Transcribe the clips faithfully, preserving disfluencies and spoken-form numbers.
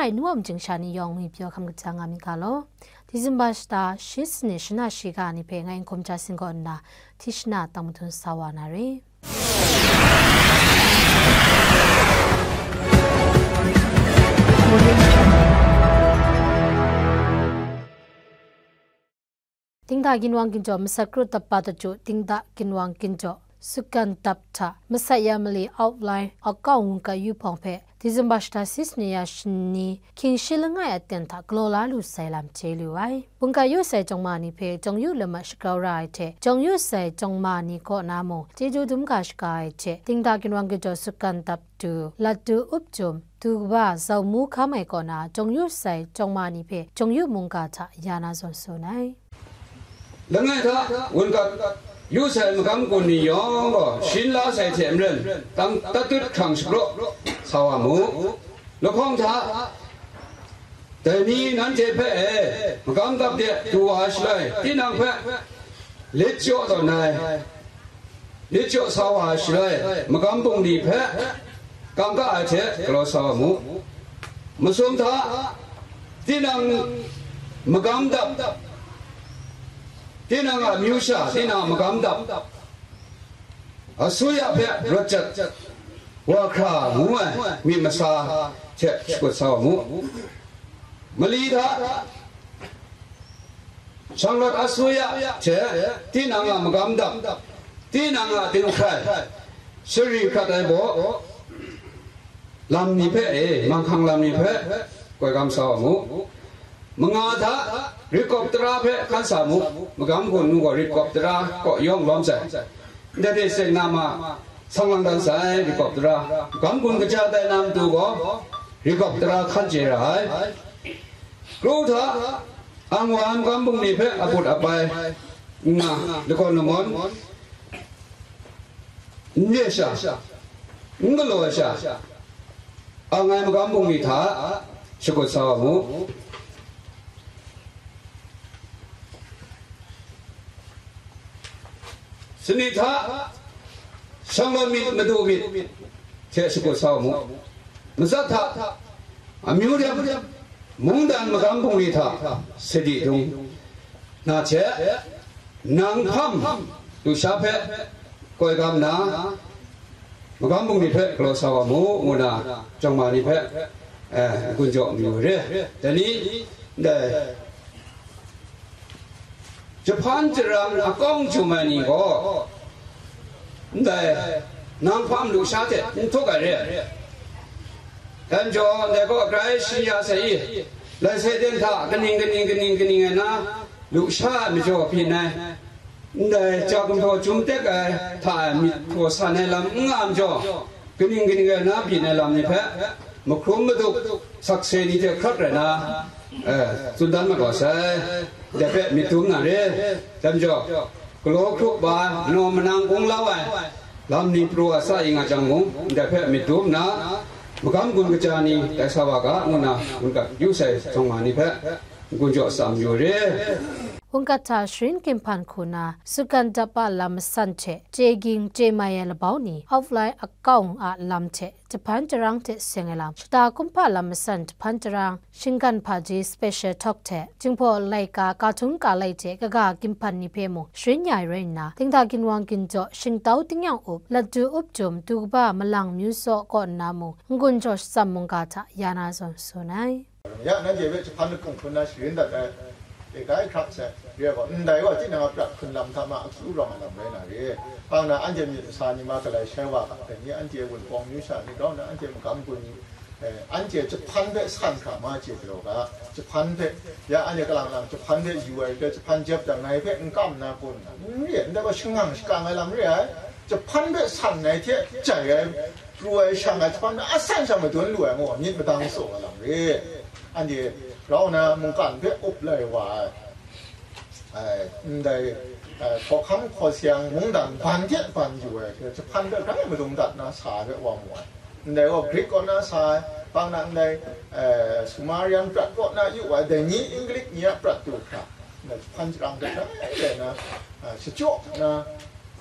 Ai nu a majing sha ni yawng ngwi pyaw hkam kaja nga mi ga law. Disemba shata shi sanit shana shiga ni hpe ngai N Hkum Ja Sing kaw nna Tishna Tang Madun sa wa na re. Dingda ginwang ginjaw masat kru dap pa daju, dingda ginwang ginjaw sukan dap hta masat ya mali outline akau wungkat yu hpawng hpe Disemba shata shi sanit ya shani hkying shi langai aten hta galaw la lu sai lam chye lu ai. Wungkat yu sai jawng ma ni hpe jawng yu lam a shagrau ra ai hte, jawng yu sai jawng ma ni kaw na mung chyeju dum ga shaga ai hte, dingda ginwang ginjaw sukan dap du, lat du, up jum, du kaba, zau mu hkam ai kaw na, jawng yu sai jawng ma ni hpe jawng yu mungga hta ya na zawn tsun ai. Langai hta wungat yu sai magam gun ni yawng gaw, shin la sai hte maren, tang tatut hkrang shapraw sa wa mu. Lahkawng hta, dai ni nanhte hpe e, magam dap de du wa ai shaloi, tinang hpe lit jaw tawn ai. Lit jaw sa wa ai shaloi, magam bungli hpe kangka ai hte galaw sa wa mu. Masum hta, tinang magam dap, tinang a amyu sha, tinang a magam dap, asuya hpe rawt jat wa hkra ngu ai myit masa hte shakut sa wa mu. Mali hta, shanglawt asuya hte tinang a magam dap, tinang a dinghkrai, shari hkrat ai baw, lam ni hpe e, manghkang lam ni hpe koi gam sa wa mu. Manga hta, rikawp tara hpe hkan sa mu. Magam gun nu gaw rikawp tara kaw yawng lawm sai. Ndai hte seng na ma, sang lang dan sai, rikawp tara. Magam gun kaja tai na matu gaw, rikawp tara hkan chye ra ai. Kru hta, ang wa ai magam bungli hpe aput apai nna, lakawn lamawn n re sha, n galaw ai sha, ang ai magam bungli hta shakut sa wa mu. Sanit hta, shanglawt myit, madu myit hte shakut sa wa mu. Matsat hta, amyu rem, mungdan magam bungli hta sadi dung na hte, nang hpam lusha hpe koi gam na, magam bungli hpe galaw sa wa mu, ngu na, jawng ma ni hpe, eh, n-gun jaw mayu re. Dai ni, ndai, jahpan jarang akawng jum ai ni gaw, ndai, nang hpam lusha hte n htuk ai re. Dan jaw, ndai gaw grai shi ya sai i, lai sai den hta kaning, kaning, kaning, kaning ai na, lusha ai majaw byin ai, ndai ja gumhpraw jum tek ai hta e myit hkraw san ai lam n nga ai majaw, kaning kaning rai na byin ai lam ni hpe, mahkrum madup sakse ni hte hkrat rai na, eh, tsun dan mat wa sai. Dai hpe myit dum na re, dai majaw, galaw hkrup wa, naw manang kunglau ai lam ni pru a sa i nga jang mung, dai hpe myit dum nna, magam gun kaja ni tai sa wa ga, ngu na, wungat yu sai jawng ma ni hpe, n-gun jaw tsam yu re. Wungat hta sharin ginhpan hku na, sukan dap a lam masan hte chye ging chye mai ai labau ni, outline akawng a lam hte jahpan jarang hte seng ai lam, shata kumhpa lam masan jahpan jarang, shinggan hpaji special talk hte, Jinghpaw laika, kahtung kalai hte kaga ginhpan ni hpe mung sharin ya ai rai nna, dingda ginwang ginjaw, shingtau tingnyang up, latu up jum, du kaba malang myu saw kaw nna mung, n-gun jaw shatsam mungga hta ya na zawn tsun ai. Ya, nanhte hpe jahpan lahkung hpun na sharin dat ai, e, gai hkrak sai, re ai gaw, ndai gaw tinang a prat hkrun lam hta ma akyu rawng ai lam rai na re. Hpang na anhte myit masa ni ma galai shai wa ga, dai ni anhte wunpawng myu sha ni rau na, anhte magam gun ni, e, anhte jahpan hpe san hkra ma chye galaw ga, jahpan hpe, ya, anhte kalang lang jahpan hpe yu ai hpe, jahpan jep jang ngai hpe n kam na kun na, n re, ndai gaw shangang shakang ai lam re ai, jahpan hpe san ai hte jai ai, pru ai shang ai jahpan hpe a san sha madun lu ai gaw, myit madang tsaw ai lam re. Anhte rau na mungkan hpe up lai wa ai, ai, ndai, ai, hkawhkam hkawsiang mungdan ban hte ban yu ai, jahpan hpe grai malum dat na sa ai hpe wa mu ai. Ndai gaw Grik kaw na sa ai, hpang na ndai, ai, Sumerian prat kaw na yu ai, dai ni Inglik ni a prat du hkra, ndai jahpan jarang hpe grai rai na, ai, shachyaw na,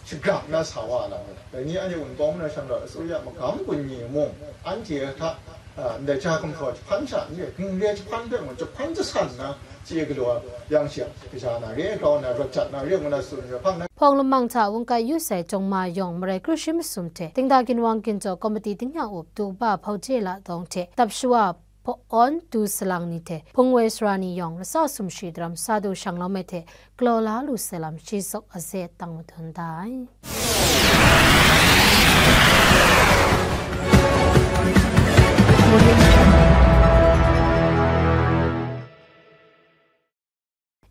shagrak na sa wa ai lam e. Dai ni anhte wunpawng na shanglawt asuya magam gun ni mung, anhte hta A, ndai ja gumhpraw jahpan sha n re, n re jahpan hpe mung, jahpan jasan na chye galaw yang she, kaja na re, grau na, rawt jat na re, ngu na tsun re, hpang na. Hpawng lamang hta wungkai yu sai Jawng Ma Yawng marai kru shi masum hte, Dingda ginwang ginjaw komiti tingnyang up, du kaba hpau je la dawng hte, dap shawa hpawn du salang ni hte, hpung woi sara ni yawng, lasa sum shi daram sa du shanglawm ai hte, galaw la lu sai lam shi zawn aze tang madun da ai.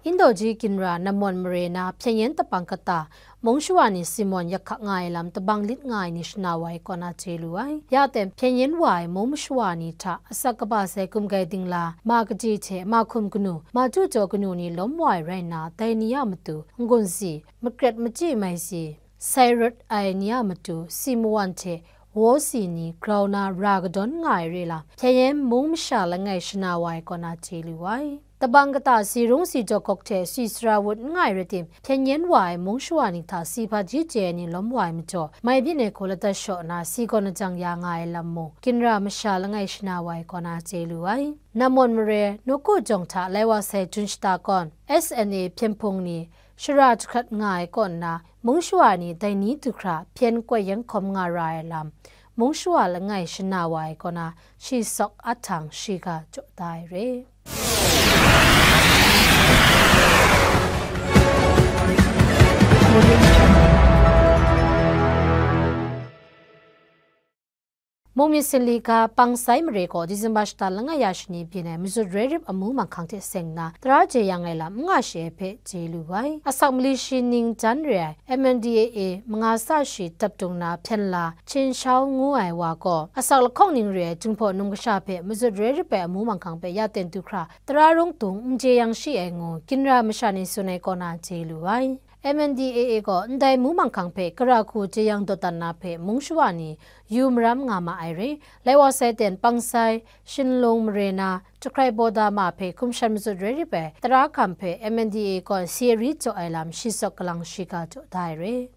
Indaw ji ginra Nammawn mare na Hpyen Yen Dabang Kata mung shawa ni Simon yak hkak nga ai lam tabang lit nga ai ni shana wa ai kaw na chye lu ai. Ya ten Hpyen Yen wa ai mung mashawa ni hta asak kaba sai gumgai dingla, ma kaji hte ma hkum kanu, ma chyu jaw kanu ni lawm wa ai rai nna, dai ni a matu n-gun si, makret machyi mai si, sai rawt ai ni a matu si mawan hte waw si ni grau na ra kadawn nga ai re lam, Hpyen Yen mung masha langai shana wa ai kaw na chye lu ai. Dabang kata si rung si jaw gawk hte si sara wut n nga ai rai tim, Hpyen Yen wa ai mung shawa ni hta si hpaji chye ai ni lawm wa ai majaw, mai byin ai hku ladat shaw nna si gawn lajang ya nga ai lam mung, ginra masha langai shana wa ai kaw na chye lu ai. Nammawn mare, Nawku jawng hta lai wa sai jun shata kawn, S N A hpyen hpung ni shara jahkrat nga ai kaw nna, mung shawa ni dai ni du hkra hpyen koi yan hkawm nga ra ai lam, mung shawa langai shana wa ai kaw na, shi sawk ahtang shiga jaw da ai re. Mung myit sinli ga Pangsai mare gaw Disemba shata langai ya shani byin ai mazut rai rip amu manghkang hte seng nna, tara jai yang ai lam n nga shi ai hpe chye lu ai. Asak mali shi ning jan re ai M N D A A manga sa shi dap dung na hpyen la Chin Shao ngu ai wa gaw, asak lahkawng ning re ai Jinghpaw numkasha hpe mazut rai rip ai amu manghkang hpe ya ten du hkra, tara rung tung n jeyang shi ai ngu, ginra masha ni tsun ai kaw na chye lu ai. M N D A A gaw ndai mu manghkang hpe gara hku jeyang dawdan na hpe mung shawa ni yu maram nga ma ai re. Lai wa sai ten Pangsai, Shinlung mare na, Jahkrai Bawda ma hpe hkum shan mazut rai rip ai tara hkam hpe M N D A A gaw si ari jaw ai lam shi sawk kalang shiga jaw da ai re.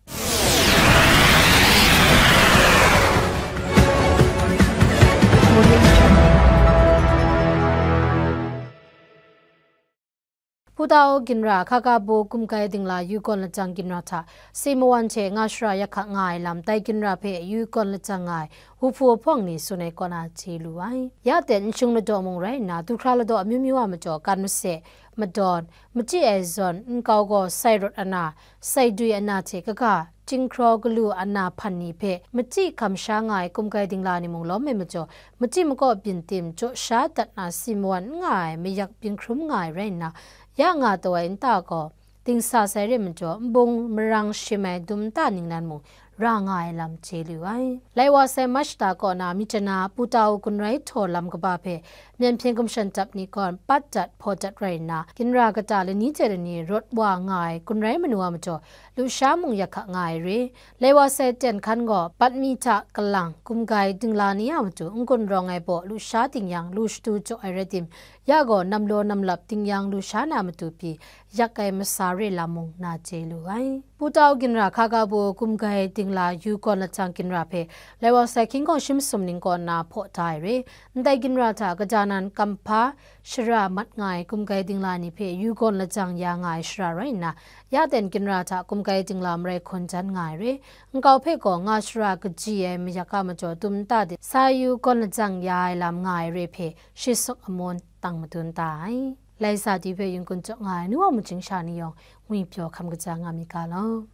Putau ginra Hkakabu Kumgai Dingla yu gawn lajang ginra hta si mawan hte nga shara yak hkak nga ai lam, dai ginra hpe yu gawn lajang nga ai wuhpu wuhpawng ni tsun ai kaw na chye lu ai. Ya ten nshung ladaw mung rai nna, du hkra ladaw amyu myu a majaw, kan mase, madawn, machyi ai zawn, nkau gaw sai rawt ana, sai dwi ana hte kaga, chyinghkraw galu ana hpan ni hpe machyi hkam sha nga ai kumgai dingla ni mung lawm ai majaw, machyi makaw byin tim jaw sha dat na si mawan n nga ai mayak byin hkrum nga ai rai nna, ya nga taw ai nta gaw, dingsa sai re majaw, nbung marang shim ai dum nta ningnan mung ra nga ai lam chye lu ai. Lai wa sai Mach shata kaw na Myitkyina Putau Gun Rai Htaw lam kaba hpe Myen hpyen gumshan dap ni gaw pat dat hpaw dat rai nna, ginra kata lani hte lani rawt wa nga ai gun rai manu a majaw, lusha mung yak hkak nga ai re. Lai wa sai ten hkan gaw, Patmi hta kalang, kumgai dingla ni a matu n-gun rawng ai baw lusha ding yang lu shatu jaw ai rai tim, ya gaw namlaw namlap ding yang lusha na matu pyi, yak ai masa re lam mung na chye lu ai. Putau ginra Hkakabu kumgai dingla yu gawn lajang ginra hpe, lai wa sai hkying hkawng shi masum ning kaw nna hpaw da ai re. Ndai ginra hta kaja nan kamhpa shara mat nga ai kumgai dingla ni hpe yu gawn lajang ya nga ai shara rai nna, ya ten ginra hta kumgai dingla marai hkawn jan nga ai re. Nkau hpe gaw nga shara kaji ai mayak a majaw dum nta de sa yu gawn lajang ya ai lam nga ai re hpe shi sawk amun tang madun ta ai. Lai sa di hpe yun-gun jaw nga ai nu wa mujing sha ni yawng ngwi pyaw hkam kaja nga mi ga law.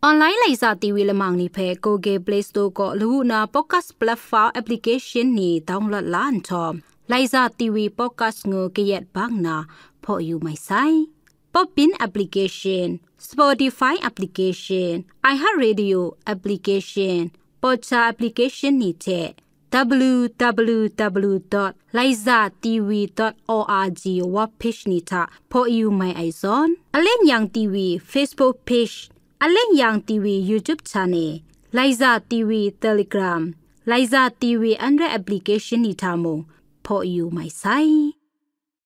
Online Laiza T V lamang ni hpe Google Play Store kaw lawu na podcast platform application ni download la nhtawm, Laiza T V podcast ngu kayat bang na hpaw yu mai sai. Podbean application, Spotify application, iHeartRadio application, Podcha application ni hte w w w dot laiza t v dot o r g web page ni hta hpaw yu mai ai zawn, Aleng Yang T V Facebook page, Aleng Yang T V YouTube channel, Laiza T V Telegram, Laiza T V Android application ni hta mung hpaw yu mai sai.